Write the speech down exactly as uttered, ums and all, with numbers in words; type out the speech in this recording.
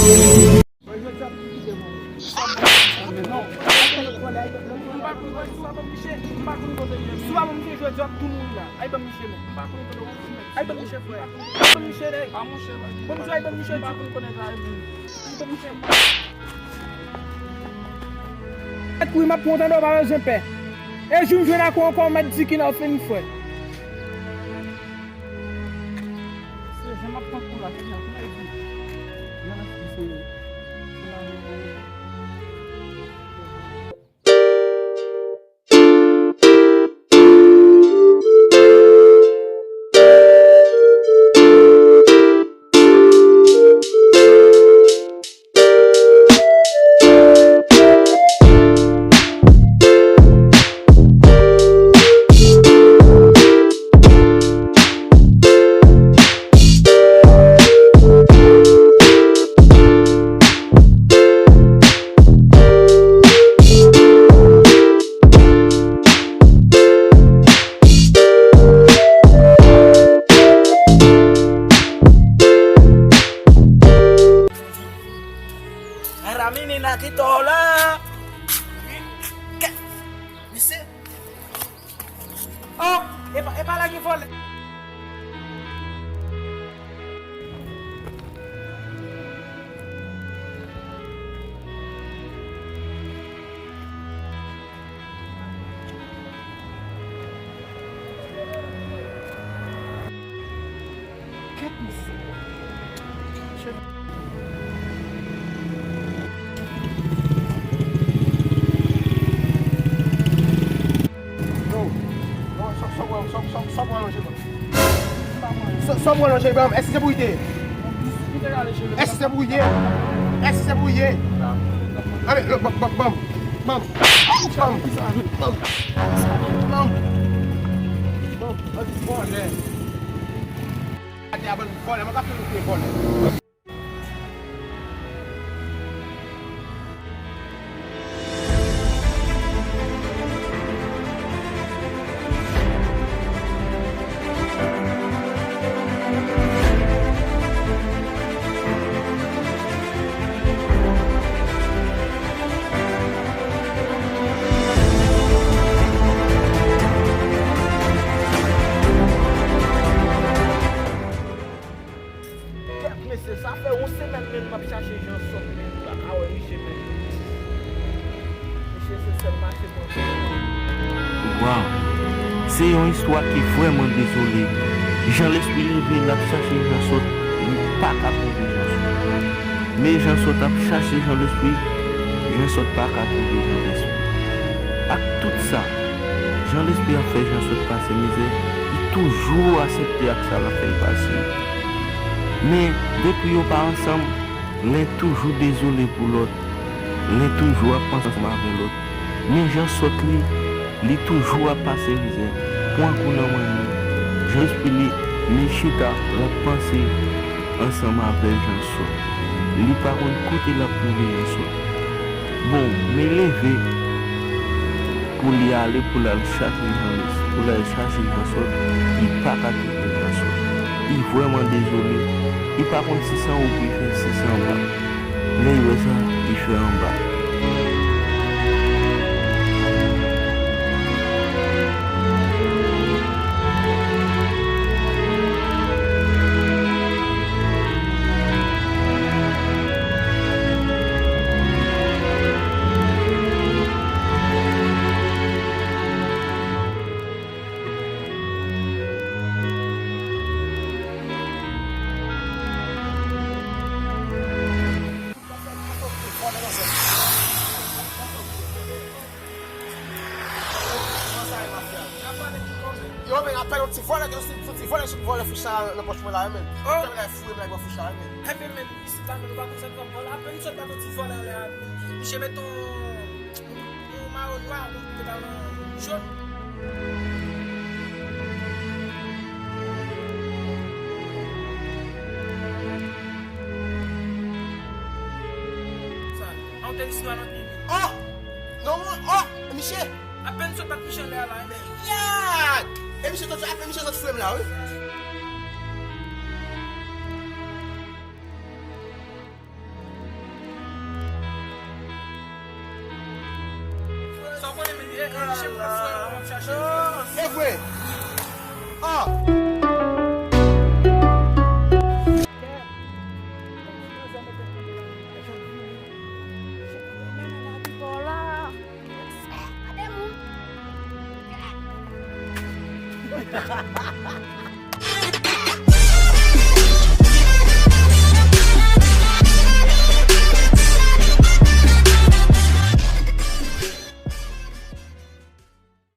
Mwen jodi a pou kite mwen. Non. Mwen pa konn kote, si w pa ban m Miche, mwen pa konn kote l ye. Si w pa ban m Miche jodi a, ap tou mouri la. Ay ban m Miche men. Mwen pa konn kote w ye. Ay ban m Miche frè. Ay ban m Miche nèg. Pa monchè, pa monchè. Ban m di w ay ban m Miche di. Mwen pa konn kote l ye. Ay ban m Miche. Mèt wi, m ap pran w tande w pa bezwen pè. E jou m jwenn ak ou ankò, w mèt di ki nan w fin frè. Se jan m ap pran kou la, se jan kou la di. Jan lèspri se, se la nou. A la menina que tola. Misye. Oh, epa, epa la gen vòlè. Kèt mesye. Yo, yo, sa, sa w pral, sa, sa, sa w pral manje la? Sa, sa w pral manje, ban m, èske se pou w ye? Èske se pou w ye? Èske se pou w ye? Anben, ban m, ban m, ban m, ban m, ban m, ban m, ban m, ban m, ban m, ban m, ban m, vòlè. Atè a bann vòlè, mwen ka fè nou vye vòlè. Kèt mesye, sa fè yon semèn menm m ap chache Jan Sòt, men m pa ka wè misye menm. Misye se sèl mache pran. Waw! Se yon istwa ki vrèman dezole. Jan Lespri leve, l ap chache Jan Sòt, li pa ka twouve Jan Sòt. Men Jan Sòt ap chache Jan Lespri, Jan Sòt pa ka twouve Jan Lespri. Ak tout sa, Jan Lespri ap fè Jan Sòt pase mizè, li toujou asepte ak sa l ap fè l pase. Men, depi yo pa ansanm, len toujou dezole pou lòt, len toujou ap panse ansanm avè lòt. Men Jan Sòt li, li toujou ap pase mizè, pran kou nan manyen. Jan Lespri li, li chita, l ap panse ansanm avè Jan Sòt. Li pa konn kote l ap twouve Jan Sòt. Bon, men leve pou li ale, pou l al chache Jan Lespri, pou l al chache Jan Sòt, li pa ka twouve Jan Sòt. Li vrèman dezole, li pa konn si se anwo pou li fè, si se anba. Lè li wè sa, li fè anba. Yo, men, ap fè yon ti vòlè, yon ti, ti vòlè, sou vòlè fouch sa nan pòch mwen la, men. Oh. Fè bagay fou, men, fouch sa, men. Enben, men, isit la, men, nou pa konn sa nou ap vòlè. Apèn sot pa yon ti vòlè anlè a. Misye met yon, yon mayo nwa, yon pantalon jòn. Sa, an tenis nwa nan pye. Oh! Non, mwen, oh, misye. Apèn sot bat misye anlè a la, men. Yad! E misye sot, apèn misye sot frè m la, wi. E vre. Ah.